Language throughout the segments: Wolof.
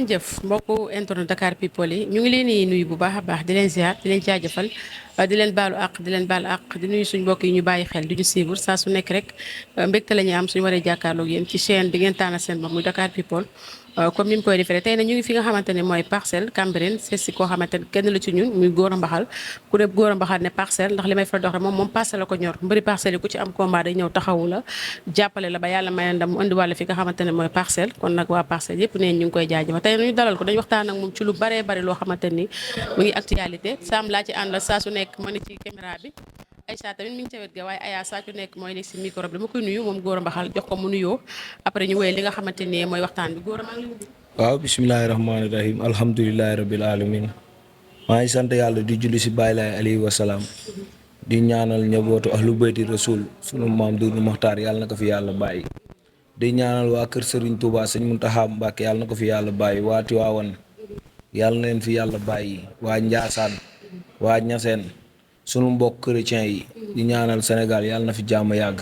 jëf mbokku internet Dakar People yi ñu ngi leen di nuyu bu baax a baax di leen ziar di leen jaajëfal di leen baalu àq di leen baalu àq di nuyu suñu mbokk yi ñu bàyyi xel di ñu suivre saa su nekk rek mbégte la ñuy am suñu waree jàkkaarloog yéen ci chaîne bi ngeen tànnal seen bopp muy Dakar People. Comme ni mu koy defee tey nag ñu ngi fi nga xamante ne mooy Parcelles Cambérène c'est si koo xamante ne kenn la ci ñun muy Gora Mbaxal ku ne Gora Mbaxal ne Parcelles ndax li may fa dox rek moom Parcelles la ko ñor mbëri Parcelles yi ku ci am combat day ñëw taxawu la jàppale la ba yàlla may ndam mu indiwàlle fi nga xamante ne mooy Parcelles kon nag waa Parcelles yëpp neen ñu ngi koy jaajëfal tey nañu dalal ko dañu waxtaan ak moom ci lu baree bari loo xamante ni mu ngi actualité Sam laa ci àndal saa su nekk moo ne ci caméra bi Aïcha tamit mi ngi ca wet ga waaye Aya saa su nekk mooy nekk si micro bi dama koy nuyu moom Gora Mbaxal jox ko mu nuyoo après ñu wéyee li nga xamante ni mooy waxtaan bi Gora maa ngi lay nuyu. waaw bisimilahi rahmaani rahim alhamdulilahi rabil alamin maa ngi sant yàlla di julli si Baay Laay alayhi wa salaam di ñaanal njabootu ahlu bayti rasul sunu maam Duudu Maxtaar yàlla na ko fi yàlla bàyyi di ñaanal waa kër Serigne Touba sëñ Muntaxa Mbàkke yàlla na ko fi yàlla bàyyi waa Tiwaawan yàlla na leen fi yàlla bàyyi waa Njaasaan waa Ñaseen sunu mbokk chrétien yi di ñaanal Sénégal yàlla na fi jàmm yàgg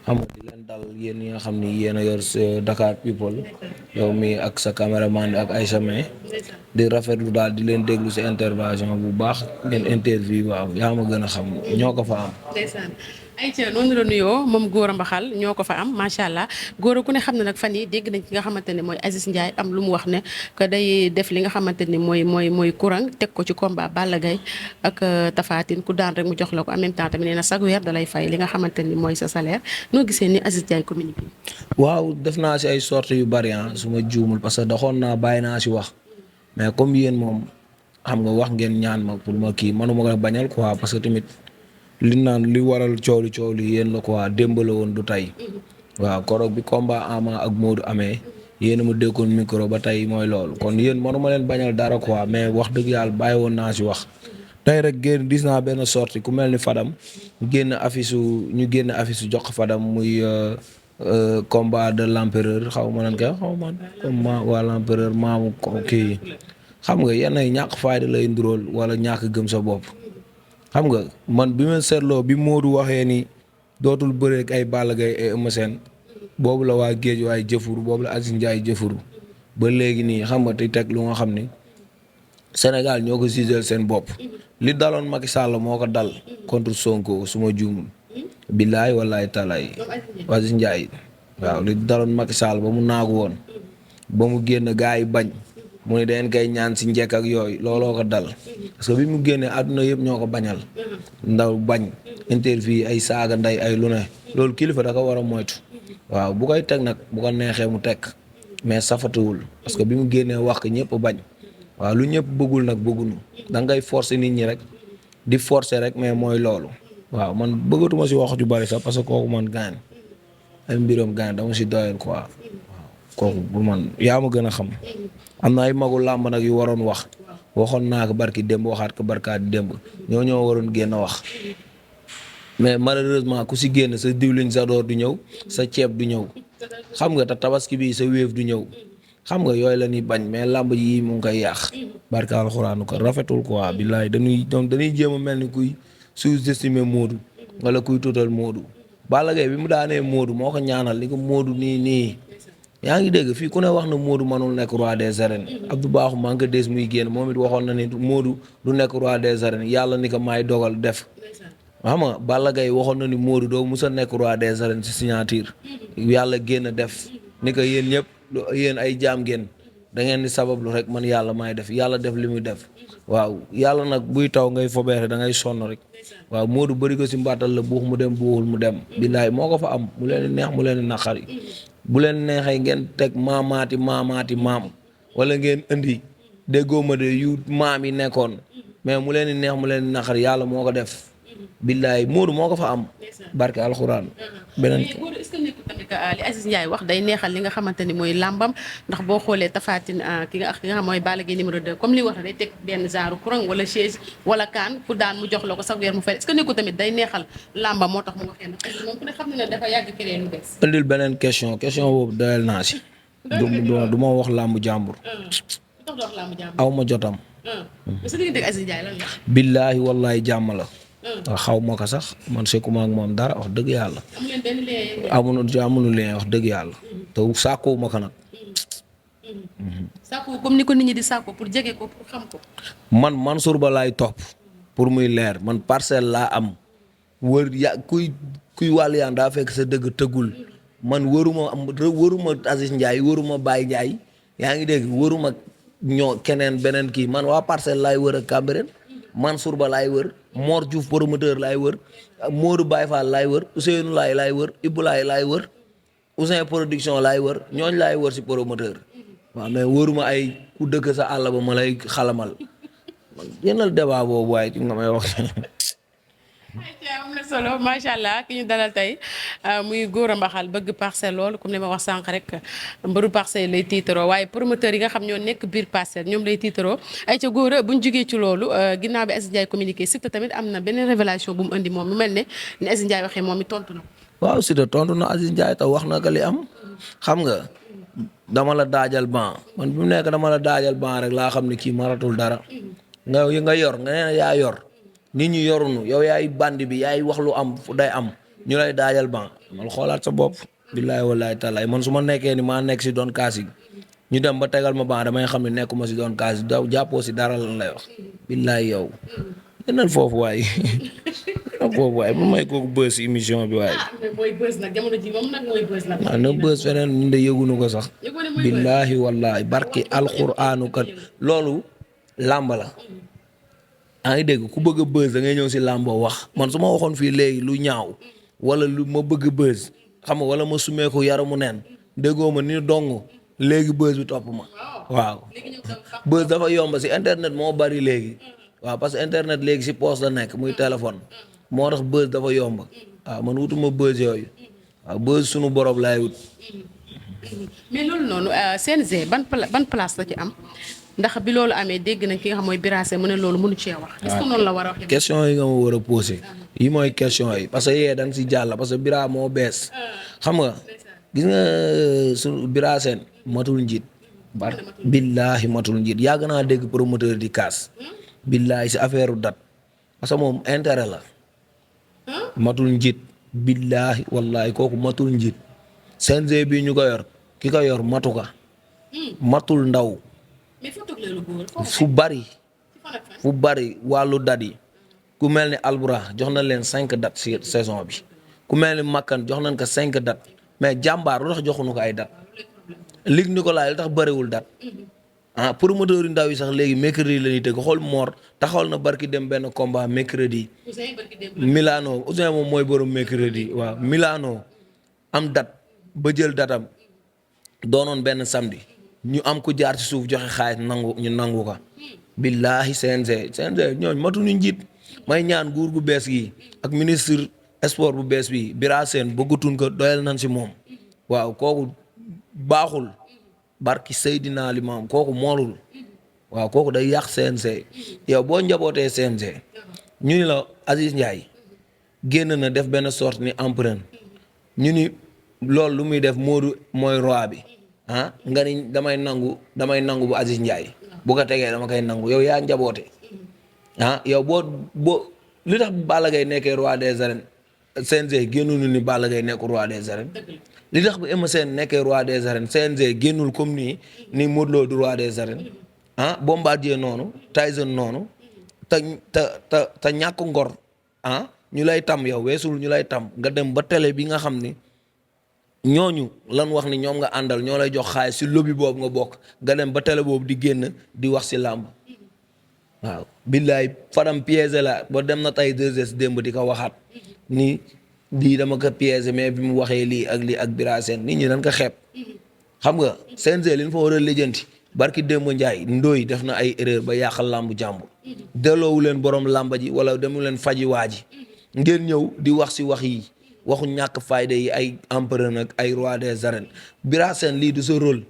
xam nga di leen dal yéen ñi nga xam ni yéen a yor Dakar People yow mi ak sa caméraman ak Aïcha May di rafetlu daal di leen déglu si intervention bu baax ngeen interview waaw yaa ma gën a xam ñoo ko fa am. Aïcha noonu la nuyoo moom Gora Mbaxal ñoo ko fa am macha allah Gora ku ne xam ne nag fan yi dégg nañ ki nga xamante ne mooy Aziz Ndiaye am lu mu wax ne que day def li nga xamante ni mooy courant teg ko ci combat Balla Gaye ak Tapha Tine ku daan rek mu jox la ko en même temps tamit nee na chaque weer da lay fay li nga xamante ni mooy sa salaire noo gisee ni Aziz Ndiaye communiqué. waaw def naa si ay sorties yu bari su ma juumul parce que doxoon naa bàyyi naa si wax mais comme yéen moom xam nga wax ngeen ñaan ma pour ma kii manuma ko bañal quoi parce que tamit. li naan li waral coow li yéen la quoi démb la woon du tey waaw koroog bi combat Ama ak Modou amee yéen a ma déggoon micro ba tey mooy loolu kon yéen manuma leen bañal dara quoi mais wax dëgg yàlla bàyyi woon naa si wax. tey rek génn gis naa benn sortie ku mel ni Fadam ñu génn affiche su jox Fadam muy combat de l'empereur xaw ma nan kay xaw ma comme waa l'empereur maamu kii xam nga yenn ñàkk fayda lay nduróol wala ñàkk gëm sa bopp. xam nga man bi ma seetloo bi Modou waxee ni dootul bëre ak ay Balla Gaye ay Eumeu Sène boobu la waa géej waaye jëfuru boobu la Aziz Ndiaye jëfuru ba léegi nii xam nga te teg lu nga xam ni Sénégal ñoo ko giseel seen bopp li daloon Macky Sall moo ko dal contre Sonko suma juumul billaay wallaay talaay Aziz Ndiaye waaw li daloon Macky Sall ba mu naagu woon ba mu génn gaa yi bañ mu ne dangeen koy ñaan si njëkk ak yooyu looloo ko dal parce que bi mu génnee àdduna yëpp ñoo ko bañal ndaw bañ interview ay saaga nday ay lu ne loolu kilifa da ko war a moytu waaw bu koy teg nag bu ko neexee mu teg mais safatuwul parce que bi mu génnee wax ko ñëpp bañ waaw lu ñëpp bëggul nag bëggunu da ngay forcer nit ñi rek di forcer rek mais mooy loolu waaw man bëggatuma si wax ju bari sax parce que kooku man gaañ ay mbiram gaañ dama si doyal quoi waaw kooku bu man yaa ma gën a xam am na ay magu làmb nag yu waroon wax waxoon naa ko barki démb waxaat ko barkaat démb ñoo waroon génn wax mais malheureusement ku si génn sa diwlin sa door du ñëw sa ceeb du ñëw xam nga te tabaski bi sa wéef du ñëw xam nga yooyu la ñuy bañ mais làmb yi mu ngi koy yàq barki alxuraanu ko rafetul quoi billaay dañuy jéem a mel ni kuy sous-estimer Modou wala kuy tuutal Modou Balla Gaye bi mu daanee Modou moo ko ñaanal li ko Modou nii yaa ngi dégg fii ku ne wax na Modou mënul nekk roi des arènes Abdou Bakhoum maa ngi ko des muy génn moom it waxoon na ni Modou du nekk roi des arènes yàlla ni ko maay dogal def xam nga Balla Gaye waxoon na ni Modou doo musa nekk roi des arènes ci signature yàlla génn def ni ko yéen ñëpp yéen ay jaam ngeen da ngeen di sabablu rek man yàlla maay def yàlla def li muy def waaw yàlla nag buy taw ngay fobeere da ngay sonn rek waaw Modou bëri ko si mbaatal la buux mu dem buuxul mu dem billaay moo ko fa am mu leen di neex mu leen di naqari bu leen neexee ngeen teg maamaati maam wala ngeen indi déggoo ma de yu maam yi nekkoon mais mu leen di neex mu leen di naqari yàlla moo ko def billaay Modou moo ko fa am barke alxuraan beneen est-ce que nekkul tamit li Aziz Ndiaye wax day neexal li nga xamante ni mooy làmbam ndax boo xoolee Tapha Tine ki nga xam mooy Balla Gaye numéro 2 comme li wax day teg benn genre courant wala chaise wala kaan ku daan mu jox la ko sax weer mu fay est-ce que nekkul tamit day neexal làmbam moo tax mu waxee nag moom ku ne xam ne ne dafa yàgg créer lu bees. indil beneen question boobu doyal naa si du ma wax làmb jàmbur aw ma jotam billaahi wallaahi jàmm la xaw ma ko sax man sekkuma ak moom dara wax dëgg yàlla. amuñu lien wax dëgg yàlla. te sàkkuwuma ko nag. sàkku comme ni ko nit ñi di sàkku pour jege ko pour xam ko. man Mansour Ba laay topp pour muy leer man parcelle laa am wër kuy wàll yaan daa fekk sa dëgg tëggul man wëruma Aziz Ndiaye wëruma Baye Ndiaye yaa ngi dégg wëruma keneen beneen kii man waa parcelle laay wër ak Cambérène Mansour Ba laay wër Mor Diouf promoteur laay wër Modou Baye Fall laay wër Ousseynou laay wër Ibou laay wër Ousseyn production laay wër ñooñ laay wër si promoteur waaw mais wëruma ay ku dëkk sa àll ba ma lay xalamal yéenal débat boobu waaye ci nga may wax. am na solo macha allah ki ñu dalal tey muy Gora Mbaxal bëgg parcelle loolu comme ni ma wax sànq rek mbëru parcelle lay tiitaroo waaye promoteur yi nga xam ñoo nekk biir parcelle ñoom lay tiitaroo ay ca Gora bu ñu jugee ci loolu ginnaaw bi Aziz Ndiaye communiqué Siteu tamit am na beneen révélation bu mu indi moom mu mel ne ni Aziz Ndiaye waxee moom it tontu na ko. waaw Siteu tontu na Aziz Ndiaye te wax na ko li am xam nga dama la daajal ban man bi mu nekk dama la daajal ban rek laa xam ne kii maratul dara nga yor nga nee yaa yor. nit ñi yorunu yow yaay bandi bi yaay wax lu am fu day am ñu lay daajal ban man xoolaat sa bopp billaahi wallaahi taalaay man su ma nekkee ni maa nekk si doon kaas yi ñu dem ba tegal ma ban damay xam ne nekkuma si doon kaas yi daw jàppoo si dara lan lay wax billaahi yow yeneen foofu waay bu may kooku bës émission bi waay mooy bës nag jamono ji moom nag mooy bës nag. na bës feneen ñu de yëgunu ko sax billaahi wallaahi barki alquraanu kat loolu làmb la yaa ngi dégg ku bëgg a buzz da ngay ñëw si làmbo wax man su ma waxoon fii léegi lu ñaaw wala lu ma bëgg buzz xam nga wala ma sumeeku yaramu neen déggoo ma ni dong léegi buzz bi topp ma waaw buzz dafa yomb si internet moo bari léegi waaw parce que internet léegi si poche la nekk muy téléphone moo tax buzz dafa yomb waaw man wutuma buzz yooyu waaw buzz sunu borom laay wut. mais loolu noonu CNG ban place la ci am. ndax bi loolu amee dégg nañ ki nga xam mooy Birasé mu ne loolu mënu cee wax. est-ce que noonu la war a wax. question yi nga ma war a posé. yi mooy question yi parce que yee da nga si jàll parce que Bira moo bees. xam nga gis nga su Birasé matul njiit. billaahi matul njiit yàgg naa dégg promoteur di kaas. billaahi si affaire u date parce que moom intérêt la. matul njiit. billaahi wallaahi kooku matul njiit. CNG bi ñu ko yor ki ko yor matu ka. matul ndaw. fu bari wàllu dat yi ku mel ni Alburax jox na leen 5 dates ci saison bi ku mel ni Makkan jox nañ ko 5 dates mais jàmbaar lu tax joxuñu ko ay dates Luc Nicolaï lu tax bëriwul date promoteur yu ndaw yi sax léegi mercredi la ñuy tëgg xool Mor taxawal na barki dem benn combat mercredi Milano Ousseyn moom mooy borom mercredi waaw Milano am date ba jël datam doonoon benn samedi ñu am ku jaar ci suuf joxe xaalis ñu nangu ko billaahi CNG ñooñ matuñu njiit may ñaan nguur gu bees gi ak ministre sport bu bees bi Birasé bëggatuñ ko doyal nañ ci moom waaw kooku baaxul barki Seydina Limam kooku moolul waaw kooku day yàq CNG yow boo njabootee CNG ñu ni la Aziz Ndiaye génn na def benn sorte ni empereur ñu ni loolu lu muy def Modou mooy roi bi nga ni damay nangu bu Aziz Ndiaye bu ko tegee dama koy nangu yow yaa njaboote yow boo li tax Balla Gaye nekkee roi des arènes CNG génnul ni Balla Gaye nekk roi des arènes li tax bu Eumeu Sène nekkee roi des arènes CNG génnul comme ni Modou Lo du roi des arènes Bombardier noonu Tyson noonu te ñàkk ngor ñu lay tam yow weesul ñu lay tam nga dem ba télé bi nga xam ni ñooñu lan wax ni ñoom nga àndal ñoo lay jox xaalis si lobby boobu nga bokk nga dem ba télé boobu di génn di wax si làmb waaw billaay Fadam piégé la ba dem na tey 2S démb di ko waxaat ni lii dama ko piégé mais bi mu waxee lii ak Birasé nit ñi dañ ko xeeb xam nga CNG li ñu fa war a lijjanti barki démb Ndiaye ndooy def na ay erreur ba yàqal làmb jàmbur delloowu leen borom làmba ji wala demu leen faji waa ji ngeen ñëw di wax si wax yi waxu ñàkk fayda yi ay empereur nag ay roi des arènes Birasé lii du sa rôle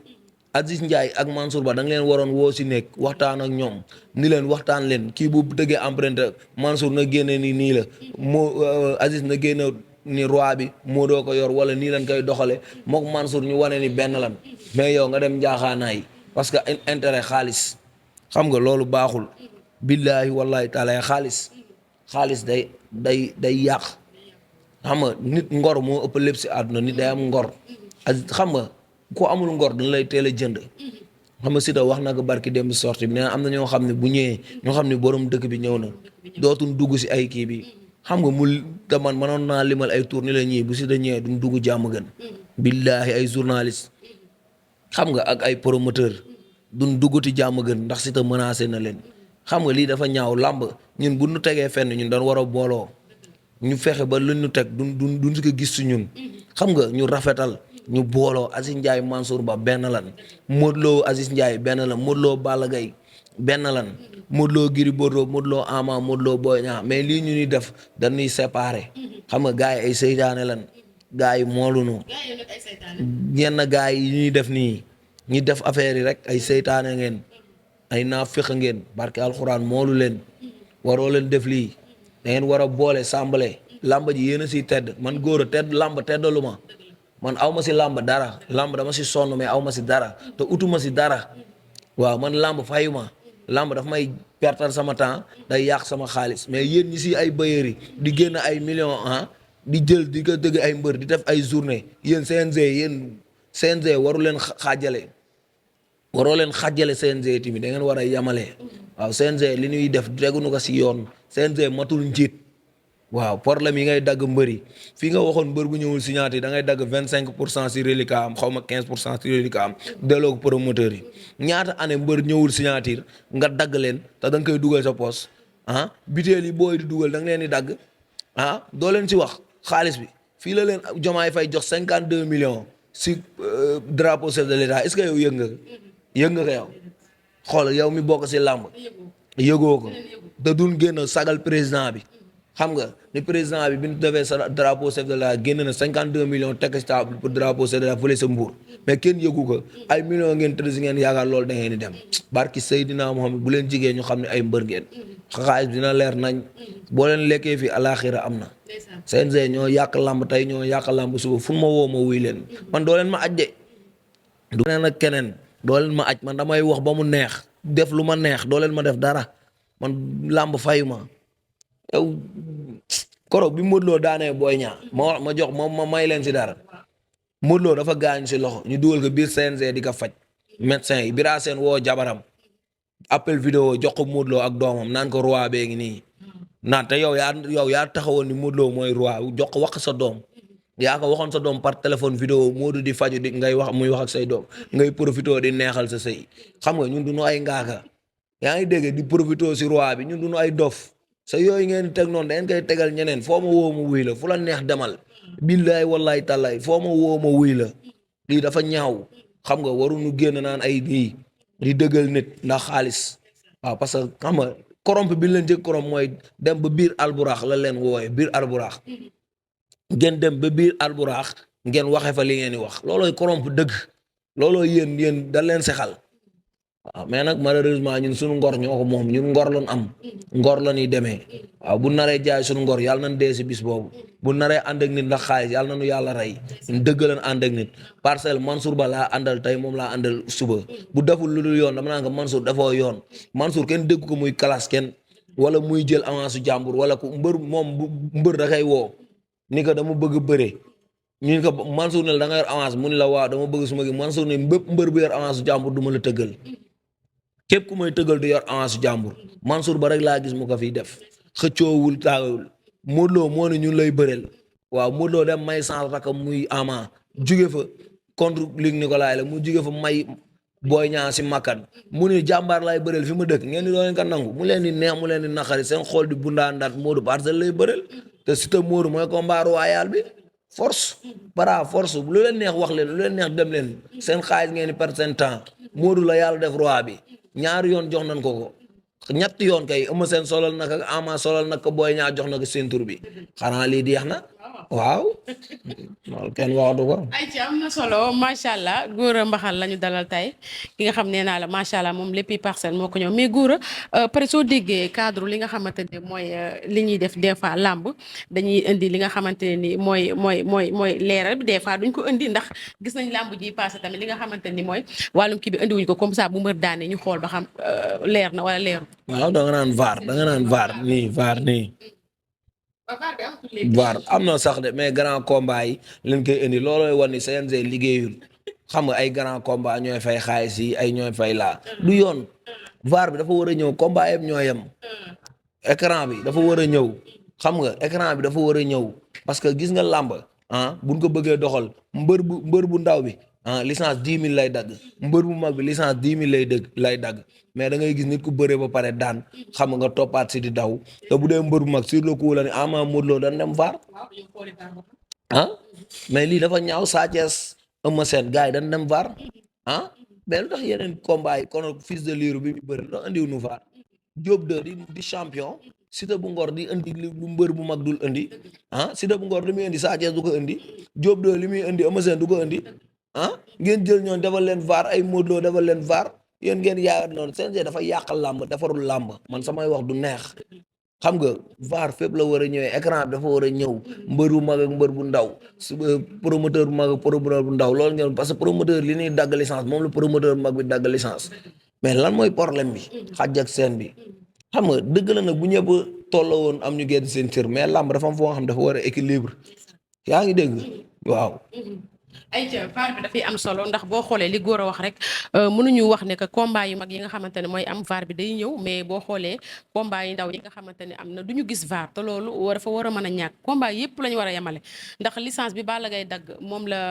Aziz Ndiaye ak Mansour Ba da nga leen waroon woo si nekk waxtaan ak ñoom ni leen waxtaan leen kii bu dëggee empreinte Mansour na génne ni nii la moo Aziz na génne ni roi bi moo doo ko yor wala nii lañ koy doxale mook Mansour ñu wane ni benn lan mais yow nga dem njaaxaanaay parce que intérêt xaalis xam nga loolu baaxul billaahi wallahi taala xaalis day yàq xam nga nit ngor moo ëpp lépp si àdduna nit day am ngor xam nga ku amul ngor dañ lay teel a jënd xam nga Siteu wax na ko barki dem sorti bi nee na am na ñoo xam ne bu ñëwee ñoo xam ne borom dëkk bi ñëw na dootuñ dugg si ay kii bi xam nga mu te man mënoon naa limal ay tour ni la ñii bu Siteu ñëwee duñ dugg jàmm gën billaahi ay journaliste xam nga ak ay promoteur duñ duggati jàmm gën ndax Siteu menacé na leen xam nga lii dafa ñaaw làmb ñun bu ñu tegee fenn ñun dañ war a booloo ñu fexe ba luñ ñu teg duñ si ko gis si ñun xam nga ñu rafetal ñu booloo Aziz Ndiaye Mansour Ba benn lan Modou Lo Aziz Ndiaye benn lan Modou Lo Balla Gaye benn lan Modou Lo Gris Bordeaux Modou Lo Ama Modou Lo Boy Niang mais lii ñu ni def dañuy séparé xam nga gars yi ay seytaane lan gars yi moolunu yenn gars yi ñuy def nii ñi def affaire yi rek ay seytaane ngeen ay naafeq ngeen barke alxuraan moolu leen waroo leen def lii da ngeen war a boole sàmbale làmb ji yéen a siy tedd man góor a tedd làmb teddalu ma man aw ma si làmb dara làmb dama si sonn mais aw ma si dara te utuma si dara waaw man làmb fayu ma làmb daf may pertal sama temps day yàq sama xaalis mais yéen ñi si ay bailleurs di génn ay millions di jël di ko dëgg ay mbër di def ay journée yéen CNG waru leen xaajale waroo leen xàjjale CNG tamit da ngeen war a yamale waaw CNG li ñuy def teguñu ko si yoon CNG matul njiit waaw problème yi ngay dagg mbëri fii nga waxoon mbër bu ñëwul signature da ngay dagg 25% si reliquat am xaw ma 15% si reliquat am delloo ko promoteur yi ñaata année mbër ñëwul signature nga dagg leen te da nga koy dugal sa poste biteel yi booy di dugal da nga leen di dagg doo leen si wax xaalis bi fii la leen Diomaye Faye jox 52 millions si drapeau chef de l'État est-ce que yow yëg nga ko yow xool yow mi bokk si làmb yëgoo ko te duñ génn sagal président bi xam nga ni président bi ñu defee sa drapeau chef de l'État génn na 52 millions tekk si table pour drapeau chef de l'État fële sa Mbour mais kenn yëgu ko ay millions ngeen tëdd si ngeen yaakaar loolu da ngeen di dem barki Seydina Mohamed bu leen jigéen ñu xam ne ay mbër ngeen xaalis dina leer nañ boo leen lekkee fii alaxira am na CNG ñoo yàq làmb tey ñoo yàq làmb suba fu ma woo ma wuy leen man doo leen ma ajje du keneen ak keneen doo leen ma aj man damay wax ba mu neex def lu ma neex doo leen ma def dara man làmb fayu ma yow koro bi Modou Lo daanee Boy Niang ma jox ma may leen si dara Modou Lo dafa gaañ si loxo ñu dugal ko biir CNG di ko faj médecin yi Bira Sène woo jabaram appel vidéo jox ko Modou Lo ak doomam naan ko roi bee ngi nii naan te yow yaa taxawoon ni Modou Lo mooy roi jox ko wax sa doom yaa ko waxoon sa doom par téléphone vidéo Modou di faju di ngay wax muy wax ak say doom ngay profité di neexal sa sëy xam nga ñun duñu ay ngaaka yaa ngi dégg di profité si roi bi ñun duñu ay dof sa yooyu ngeen teg noonu da ngeen koy tegal ñeneen foo ma woo ma wuy la fu la neex demal billaay wallaay tàllaay foo ma woo ma wuy la lii dafa ñaaw xam nga waruñu génn naan ay nii di dëggal nit ndax xaalis waaw parce que xam nga korompe bi leen jëkk korompe mooy dem ba biir alburax la leen wooye biir alburax ngeen dem ba biir alburax ngeen waxe fa li ngeen di wax loolooy corrompe dëgg loolooy yéen da leen sexal waaw mais nag malheureusement ñun suñu ngor ñoo ko moom ñun ngor lañ am ngor la ñuy demee waaw bu naree jaay suñu ngor yàlla nañ dee si bis boobu bu naree ànd ak nit ndax xaalis yàlla nañu yàlla rey ñun dëgg lañ ànd ak nit Parcelles Mansour Ba laa àndal tey moom laa àndal suba bu deful lu dul yoon dama naan ko Mansour dafoo yoon Mansour kenn dégg ko muy classe kenn wala muy jël avance su jàmbur wala ku mbër da koy woo ni ko dama bëgg bëre ñu ko Mansour ne da nga yor avance mu ne la waaw dama bëgg su ma gi Mansour ne bépp mbër bu yor avance su jàmbur du ma la tëggal képp ku may tëggal du yor avance su jàmbur Mansour Ba rek laa gis mu ko fiy def xëccoowul taawul Modou Lo moo ne ñun lay bëreel waaw Modou Lo dem may sans rakam muy Ama jóge fa contre Luc Nicolaï la mu jóge fa may Boy Niang si makkan mu ne jàmbaar laay bëreel fi ma dëkk ngeen di doo leen ko nangu mu leen di neex mu leen di naqari seen xool di bundaandaat Modou Parcelles lay bëreel te Siteu Modou mooy combat royal bi force bara force lu leen neex wax leen lu leen neex dem leen seen xaalis ngeen di perdre seen temps Modou la yàlla def roi bi ñaari yoon jox nañ ko ñetti yoon kay Eumeu Sène solal na ko Ama solal na ko Boy Niang jox na ko ceinture bi xanaa lii deex na waaw loolu kenn waxatu ko. ay ci am na solo macha allah Gora Mbaxal la ñu dalal tey ki nga xam nee naa la macha allah moom léppi parcelle moo ko ñëw mais Gora pare soo déggee cadre li nga xamante ne mooy li ñuy def des fois làmb dañuy indi li nga xamante ne ni mooy leeral bi des fois duñ ko indi ndax gis nañ làmb ji passé tamit li nga xamante ni mooy wàllum kii bi indiwuñ ko comme ça bu mbër daane ñu xool ba xam leer na wala leeru. waaw da nga naan vaar nii. VAR am na sax de mais grand combat yi leen koy indi loolooy wan ni CNG liggéeyul xam nga ay grand combat ñooy fay xaalis yi ay ñooy fay laa du yoon VAR bi dafa war a ñëw combat yëpp ñoo yem écran bi dafa war a ñëw xam nga écran bi dafa war a ñëw parce que gis nga làmb buñ ko bëggee doxal mbër bu ndaw bi licence 10 000 lay dagg mbër bu mag bi licence 10 000 lay dagg mais da ngay gis nit ku bëree ba pare daan xam nga toppaat si di daw te bu dee mbër bu mag sur le coup la ne Ama Modou Lo dañ dem VAR mais lii dafa ñaaw Sa Thiès Eumeu Sène gars yi dañ dem VAR mais lu tax yeneen combat yi kon fils de Lirou bi mu bëri lu andiw nu VAR Diop de di champion Siteu bu Ngor di indi lu mbër bu mag dul indi Siteu bu Ngor li muy indi Sa Thiès du ko indi Diop de li muy indi Eumeu Sène du ko indi ngeen jël ñoon defal leen VAR ay Modou Lo defal leen VAR yéen ngeen yaakaar noonu CNG dafa yàqal làmb defarul làmb man samay wax du neex xam nga VAR fépp la war a ñëwee écran bi dafa war a ñëw mbër bu mag ak mbër bu ndaw promoteur bu mag ak promoteur bu ndaw loolu ngeen parce que promoteur li ñuy dagg licence moom la promoteur bu mag bi dagg licence mais lan mooy problème bi xaj ak seen bi xam nga dëgg la nag bu ñëpp tolloo woon am ñu génn seen cër mais làmb dafa am foo xam dafa war a équilibre yaa ngi dégg waaw. ay ca VAR bi dafay am solo ndax boo xoolee li góor a wax rek mënuñu wax ne que combat yu mag yi nga xamante ne mooy am VAR bi day ñëw mais boo xoolee combat yi ndaw yi nga xamante ne am na du ñu gis VAR te loolu dafa war a mën a ñàkk combat yëpp la ñu war a yemale ndax licence bi Balla Gaye dagg moom la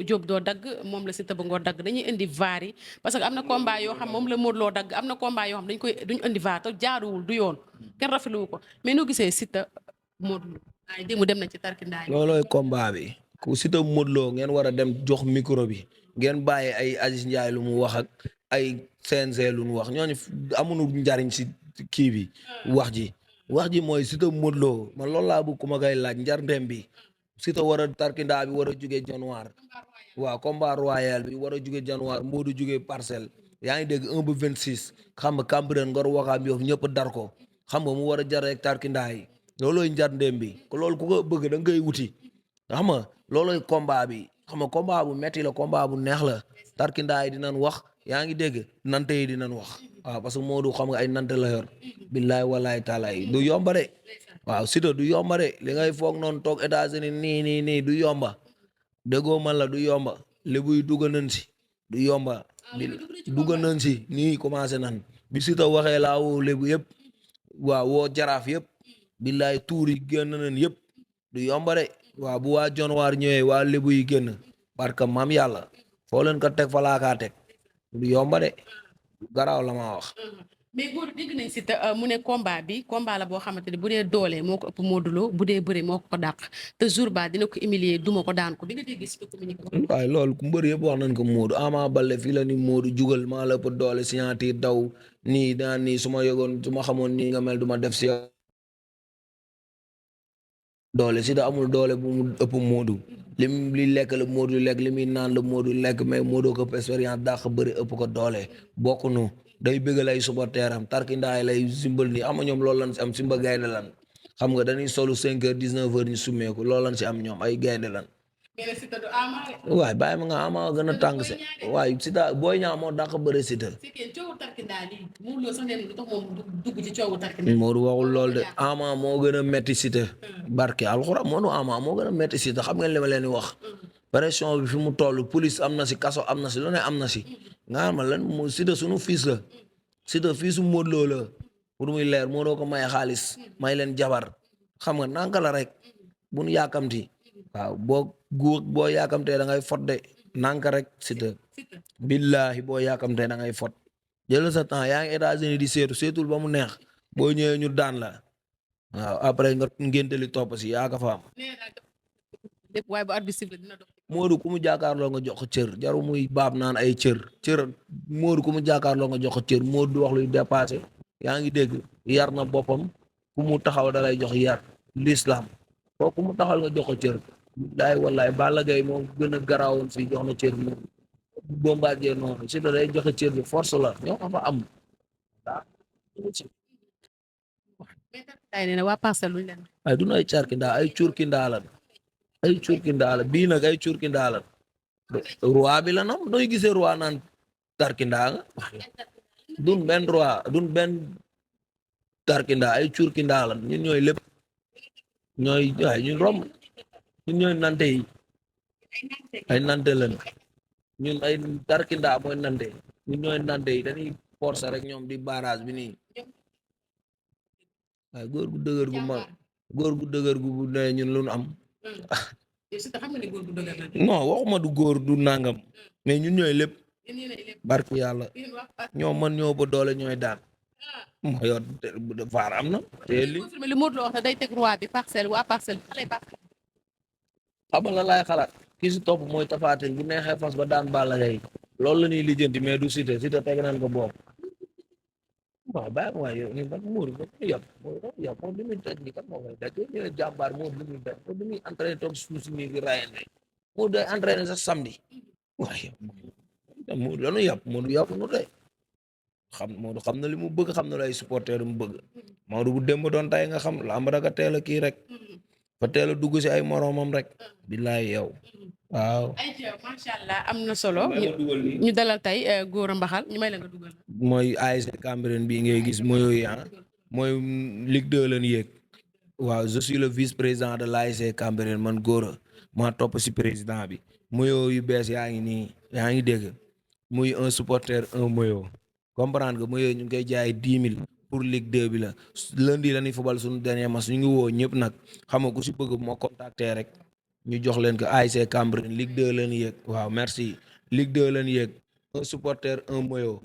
Diop doo dagg moom la Siteu bu Ngor dagg dañuy indi VAR yi parce que am na combat yoo xam moom la Modou Lo dagg am na combat yoo xam duñu indi VAR te jaaruwul du yoon kenn rafetlu ko mais noo gisee Siteu Modou Lo waaye démb dem na ci tarkindaay loolooy combat bi ku Siteu Modou Lo ngeen war a dem jox micro bi ngeen bàyyi ay Aziz Ndiaye lu mu wax ak ay CNG lu mu wax ñooñu amuñu njariñ si kii bi wax ji mooy Siteu Modou Lo man loolu laa bëgg ku ma koy laaj njarndem bi Siteu war a tarkindaa bi war a jóge januar waaw combat royal bi war a jóge januar Modou jóge parcelle yaa ngi dégg 1 ba 26 xam nga Cambérène Ngor Wakaam Yoff ñëpp dar ko xam nga mu war a jar rek tarkindaa yi loolooy njarndem bi loolu ku ko bëgg da nga koy wuti xam nga loolooy combat bi xam nga combat bu metti la combat bu neex la tarkindaa yi dinañ wax yaa ngi dégg nante yi dinañ wax waaw parce que Modou xam nga ay nante la yor billaay walaay taala yi du yomba de waaw Siteu du yomba de li ngay foog noonu toog États-Unis nii du yomba déggoo man la du yomba lébuy dugg nañ si du yomba dugg nañ si nii commencé nan bi Siteu waxee laa woo lébu yëpp waaw woo jaraaf yëpp billaay tuur yi génn nañ yëpp du yomba de waaw bu waa jonwaar ñëwee waa lébu yi génn parce que maam yàlla foo leen ko teg fa laa kaa teg du yomba de garaaw la maa wax. mais góor dégg nañ si mu ne combat bi combat la boo xamante ne bu dee doole moo ko ëpp Modou Lo bu dee bëre moo ko dàq te jour ba dina ko humilier duma ko daan ko bi nga dégg si communiqué. waaye loolu mbër yëpp wax nañ ko Modou Ama Baldé fii la ni Modou jugal maa la ëpp doole signature daw nii daan nii su ma yëgoon su ma xamoon nii nga mel du ma def si doole si da amul doole bu mu ëpp Modou li lekk la Modou lekk li muy naan la Modou lekk mais Modou ko expérience dàq bëri ëpp ko doole bokkunu day bëggal ay supporteram tarkindaay lay simbal ni ama ñoom loolu lan si am simba gaynde lan xam nga dañuy solu 5 heures 19 heures ñu summeeku loolu lan si am ñoom ay gaynde lan waaye bàyyi ma nga ama gën a tàng se waaye Siteu booy ñaa moo dàq bëri Siteu Modou waxul lool de ama moo gën a metti Siteu barke alxuraan Modou ama moo gën a metti Siteu xam ngeen li ma leen di wax pression bi fi mu toll police am na si kaso am na si lu ne am na si nga xam lan mu Siteu sunu fils la Siteu fiisu Modou Lo la pour muy leer moo doo ko may xaalis may leen jabar xam nga nanka la rek bu nu yàkkamti waaw boo yàkkamtee da ngay fot de nanka rek Siteu billahi boo yàkkamtee da ngay fot jël sa temps yaa ngi États-Unis di seetul ba mu neex boo ñëwee ñu daan la waaw après nga ngénteli topp si yaa ka fa am Modou ku mu jàkkaarloo nga jox ko cër jaru muy baab naan ay cër Modou ku mu jàkkaarloo nga jox ko cër Modou du wax luy dépassé yaa ngi dégg yar na boppam ku mu taxaw da lay jox yar l'islam koo ku mu taxaw nga jox ko cër laay wallaay Balla Gaye moom gën a garaawoon fii jox na cër moom Bombardier noonu si da day joxe cër bi force la ñoo ko fa am ay duna ay carkindaa ay curkindaa la ay curkindaa la bii nag ay curkindaa la roi bi la nam nooy gisee roi naan tarkindaa nga dun benn roi dun benn tarkindaa ay curkindaa la ñun ñooy lépp ñooy waaye ñun romb ñun ñooy nante yi ay nante lañu ñun ay tarkindaa mooy nante ñun ñooy nante yi dañuy forcer rek ñoom di barrage bi nii waaye góor gu dëgër gu mag góor gu dëgër gu bu ne ñun lu nu am non waxuma du góor du nangam mais ñun ñooy lépp barki yàlla ñoom man ñoo ba doole ñooy daan moo yor vaar am na te li li Modou Lo wax ne day teg roi bi parcelle waa parcelle xamal la laay xalaat ki si topp mooy tafaatin bu neexee fas ba daan Balla Gaye loolu la ñuy lijjanti mais du Siteu Siteu teg nañ ko bopp waaw bàyyi ma waaye yow ñun man Mourou ba mu yàpp moom li muy daj nii kat moo koy daj ñu ne jàmbaar Mourou li muy daj moom li muy entraîné toog suuf si nii di rayante Mourou day entraîné sax samedi waaye Mourou la ñu yàpp Mourou yàpp nu tey Mourou xam na li mu bëgg xam na lay supporter mu bëgg Mourou bu démb doon tay nga xam lamb rek a teel a kii rek fa teel a dugg si ay moromam rek billaay yow waaw. macha allah am na solo ñu dalal tey Gora Mbaxal ñu may la nga dugal. mooy ASC Cambérène bii ngay gis mooy mooy Ligue 2 lañ yéeg waaw je suis le vice-président de l'ASC Cambérène man Gora maa topp si président bi maillot yu bees yaa ngi nii yaa ngi dégg muy un supporter un maillot comprendre nga maillot ñu ngi koy jaay 10 000 pour Ligue 2 bi la lundi la ñuy fubal suñu dernier match ñu ngi woo ñëpp nag xam nga ku si bëgg moo contacter rek ñu jox leen ko ASC Cambérène Ligue 2 leen yéeg waaw merci Ligue 2 leen yéeg un supporter un maillot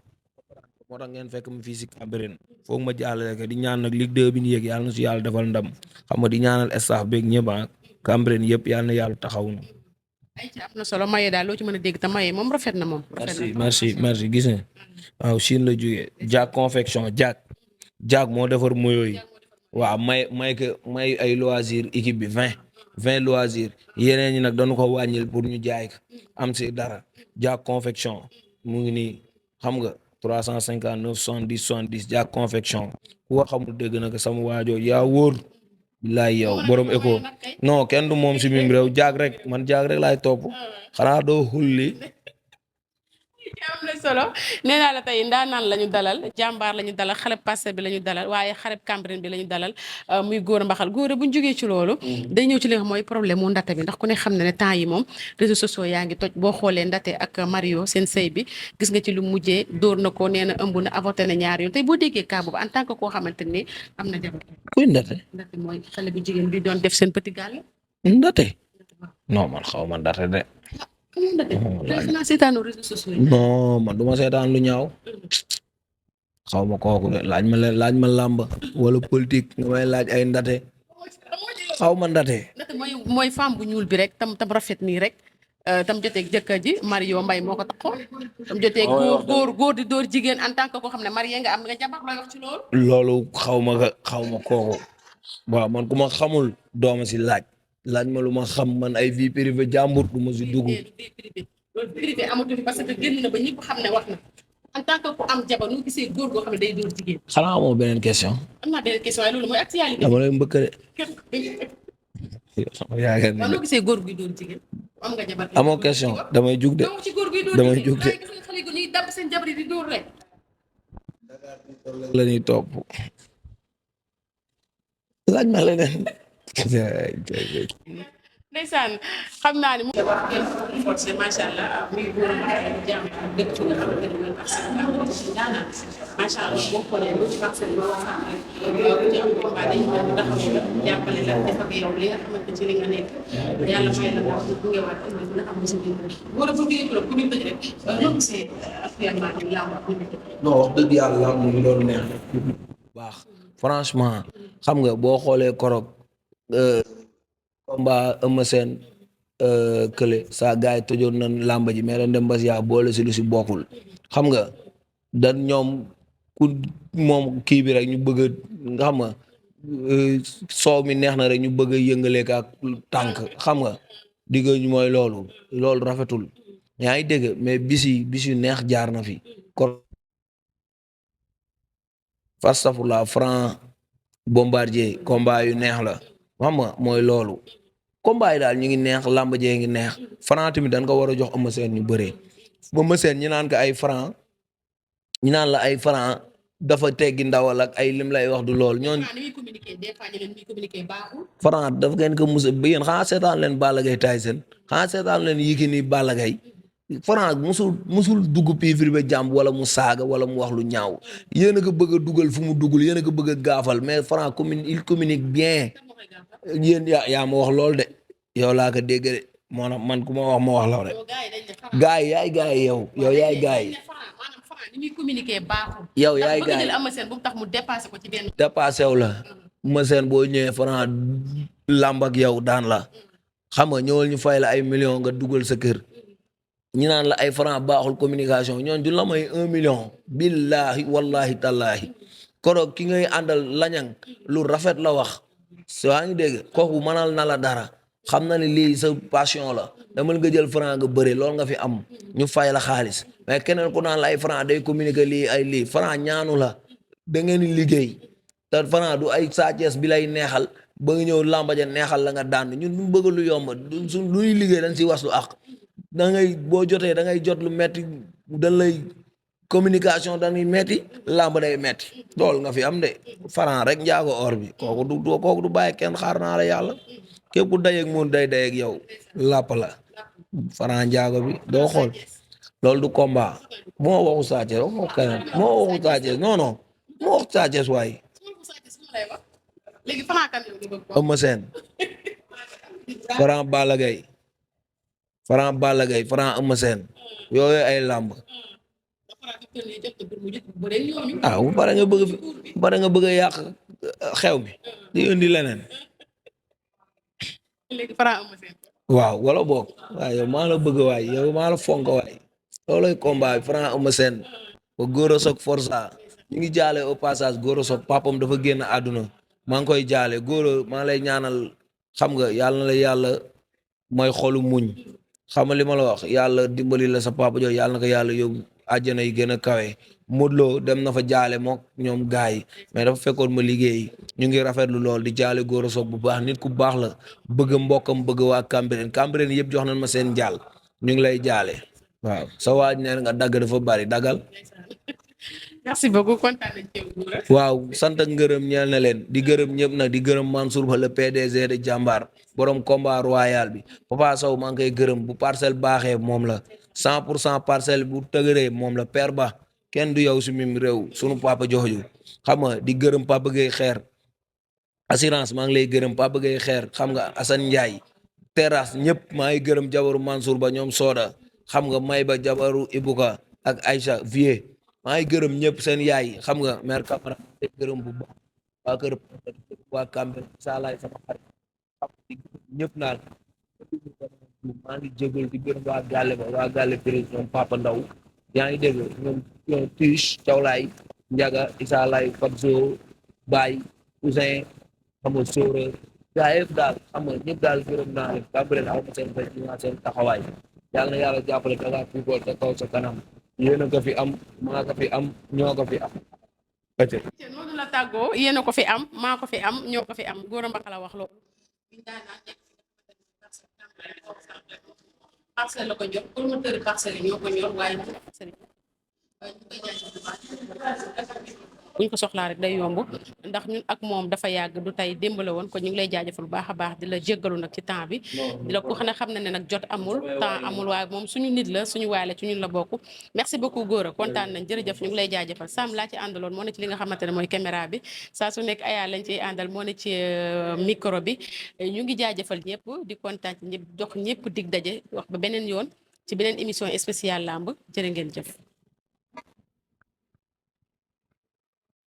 moo tax ngeen fekk mu fii si Cambérène foog ma jàllale ko di ñaan nag Ligue 2 bi ñu yéeg yàlla na si yàlla defal ndam xam nga di ñaanal staff beeg ñëpp ak Cambérène yëpp yàlla na yàlla taxaw na. ay ci am na solo maye daal loo ci mën a dégg te maye moom rafet na moom. merci gis nga waaw Chine la jógee Jack confection Jack moo defar maillot yi waaw may ay loisir équipe bi 20 loisir yeneen ñi nag dañu ko wàññil pour ñu jaay ko am si dara Jack confection mu ngi nii xam nga 359 70 70 Jack confection ku ko xamul dégg na ko sama waajoo yaa wóor bilaay yow borom écho non kenn du moom si mim réew Jack rek man Jack rek laay topp xanaa doo xulli am na solo nee naa la tey ndaanaan la ñu dalal jàmbaar la ñu dalal xareb Parcelles bi la ñu dalal waaye xareb Cambérène bi la ñu dalal muy Gora Mbaxal Gora bu ñu jógee ci loolu day ñëw ci li nga xam mooy problème mu ndate bi ndax ku ne xam na ne temps yi moom réseaux sociaux yaa ngi toj boo xoolee ndate ak Mario seen sëy bi gis nga ci lu mujjee dóor na ko nee na ëmb na avorté na ñaari yoon tey boo déggee cas boobu en tant que koo xamante ni am na jabar kuy ndate mooy xale bu jigéen bi doon def seen petit gàll ndate non man xaw ma ndate de non man du ma seetaan lu ñaaw xaw ma kooku de laaj ma làmb wala politique nga may laaj ay ndate xaw ma ndate. mooy femme bu ñuul bi rek tam rafet nii rek tam jotee jëkkër ji Mario Mbaye moo ko taxoon tam jotee góor di dóor jigéen en tant que koo xam ne marié nga am nga jabar looy wax ci loolu. loolu xaw ma kooku waaw man ku ma xamul dooma si laaj ma lu ma xam man ay vie privée jàmbur du ma si dugg. loolu privé amatul parce que génn na ba ñëpp xam ne wax na en tant que ku am jabar nu gisee góor goo xam ne day dóor jigéen. xanaa amoo beneen question. am naa beneen question waaye loolu mooy actualité. dama lay mbëkk de. waaw noo gisee góor guy dóor jigéen am nga jabar. amoo question damay jug de. ci góor guy dóor damay jug de. xale gu ñuy dàbb seen jabar yi di dóor rek. la ñuy topp. laaj ma leneen. ndeysaan xam naa ni mu forcé macha allah muy góor a jàmm dëkk ci nga xamante ne mooy Parcelles daanaka macha allah boo xoolee lu ci Parcelles loo xam rek lu ci am combat dañu mën a taxaw la jàppale la def ak yow li nga xamante ci li nga nekk yàlla may la nga gungewaat indi nga xam ne si biir góor a bu dee ko ku ñu tëj rek noo gisee actuellement ni làmb ak non wax dëgg yàlla làmb mu ngi loolu neex baax franchement xam nga boo xoolee korog combat Eumeu Sène kële saa gars yi tëjoon nañ làmba ji mais ren dem bas yaa boole si lu si bokkul xam nga dan ñoom ku moom kii bi rek ñu bëgg a nga xam nga soow mi neex na rek ñu bëgg a yëngaleek ak tànk xam nga digg ñu mooy loolu rafetul yaa ngi dégg mais bis yu neex jaar na fi kon fastafurla Franc Bombardier combat yu neex la xam nga mooy loolu combat yi daal ñu ngi neex làmb jee ngi neex Franc tamit dañ ko war a jox Eumeu Sène ñu bëree Eumeu Sène ñi naan ko ay Franc ñi naan la ay Franc dafa teggi ndawal ak ay lim lay wax du lool ñooñ Franc dafa ngeen ko musa ba yéen xanaa seetaan leen Balla Gaye Tyson xanaa seetaan leen Yékini Balla Gaye Franc musul dugg privé jàmb wala mu saaga wala mu wax lu ñaaw yéen a ko bëgg a dugal fu mu duggul yéen a ko bëgg a gaafal mais Franc il communique bien yéen yaa ma wax lool de yow laa ko dégg de moo tax man ku ma wax la rek gars yi yaay gars yi yow yaay gars yi ni muy communiquer baaxul. yow yaay gars yi ndax bëgg bu mu tax mu dépassé ko ci benn. dépassé wu la ma seen boo ñëwee Franc làmb ak yow daan la xam nga ñëwal ñu fay la ay millions nga dugal sa kër. ñi naan la ay Franc baaxul communication ñoon du la may 1 million billahi wallahi tallahi koroog ki ngay àndal lañang lu rafet la wax waa ngi dégg kooku mënal na la dara xam na ne lii sa passion la dama nga jël Franc nga bëri loolu nga fi am ñu fay la xaalis mais keneen ku naan la ay Franc day communiquer lii ay lii Franc ñaanu la da ngeen di liggéey te Franc du ay Sa Thiès bi lay neexal ba nga ñëw làmbaja neexal la nga daan ñun ñu bëgg lu yomb lu ñuy liggéey dañ si was lu àq da ngay boo jotee da ngay jot lu metti dañ lay communication dañuy metti làmb day metti loolu nga fi am de Franc rek njaago or bi kooku du bàyyi kenn xaar naa la yàlla képp ku dayeeg moom day dayeeg yow làpp la Franc njaago bi doo xool loolu du combat bu ma waxu Sa Thiès waxu keneen bu ma waxu Sa Thiès non non bu ma waxu Sa Thiès waaye Eumeu Sène Franc Balla Gaye Franc Eumeu Sène yooyu ay làmb bu pare nga bëgg a yàq xew mi di indi leneen waaw wala boog waaye yow maa la bëgg waay yow maa la fonk waay looloy combat bi Franc Eumeu Sène ba Gora Sock Forza ñu ngi jaale au passage Gora Sock papam dafa génn àdduna maa ngi koy jaale Gora maa lay ñaanal xam nga yàlla na la yàlla mooy xolu muñ xam nga li ma la wax yàlla dimbali la sa papa jooju yàlla na ko yàlla yóbbu àjjana yi gën a kawe Modou Lo dem na fa jaale mook ñoom gaay yi mais dafa fekkoon ma liggéey ñu ngi rafetlu lool di jaale Gora Sock bu baax nit ku baax la bëgg mbokkam bëgg waa Cambérène yëpp jox nañ ma seen jaal ñu ngi lay jaale waaw sa waaj neen nga dagg dafa bari daggal. merci beaucoup kontaan nañ ci waaw sant ak ngërëm ñeel na leen di gërëm ñëpp nag di gërëm Mansour Ba le PDG de Jàmbaar borom combat royal bi Papa Sow maa ngi koy gërëm bu parcelle baaxee moom la 100% parcelle bu tëgëree moom la Père Ba kenn du yow si mim réew sunu papa jooju xam nga di gërëm Papa Gueye xeer assurance maa ngi lay gërëm Papa Gueye xeer xam nga Assane Ndiaye terrasse ñëpp maa ngi gërëm jabaru Mansour Ba ñoom Soda xam nga may ba jabaru Ibuka ak Aïcha Vieux maa ngi gërëm ñëpp seen yaay xam nga mère Camara gërëm bu baax waa kër waa Cambérène salaay sama xarit xam ñëpp naal maa ngi jégal di gërëm waa Gàlle ba waa Gàlle président Papa Ndaw yaa ngi dégg ñoom Tiche Thiawlaay Njaga Issa Lay Fabso Baye Ousseyn xam nga Sóora gaa yëpp daal xam nga ñëpp daal gërëm naa leen Cambérène aw ma seen fay seen taxawaay yàlla na yàlla jàppale Dakar People te kaw sa kanam yéen a ko fi am maa ko fi am ñoo ko fi am. noonu la tàggoo yéen a ko fi am maa ko fi am ñoo ko fi am Gora Mbaxala wax loolu. parcelle la ko jox promoteur parcelle yi ñoo ko ñor waaye buñ ko soxlaa rek day yomb ndax ñun ak moom dafa yàgg du tey démb la woon kon ñu ngi lay jaajëfal bu baax a baax di la jéggalu nag ci temps bi di la ko xam ne nag jot amul temps amul waaye moom suñu nit la suñu waay la ci ñun la bokk merci beaucoup Gora kontaan nañ jërëjëf ñu ngi lay jaajëfal Sam laa ci àndaloon moo ne ci li nga xamante ne mooy caméra bi saa su nekk ayaa lañ ciy àndal moo ne ci micro bi ñu ngi jaajëfal ñëpp di kontaan ci ñëpp jox ñëpp dig daje wax ba beneen yoon ci beneen émission spéciale lamb jërë ngeen jëf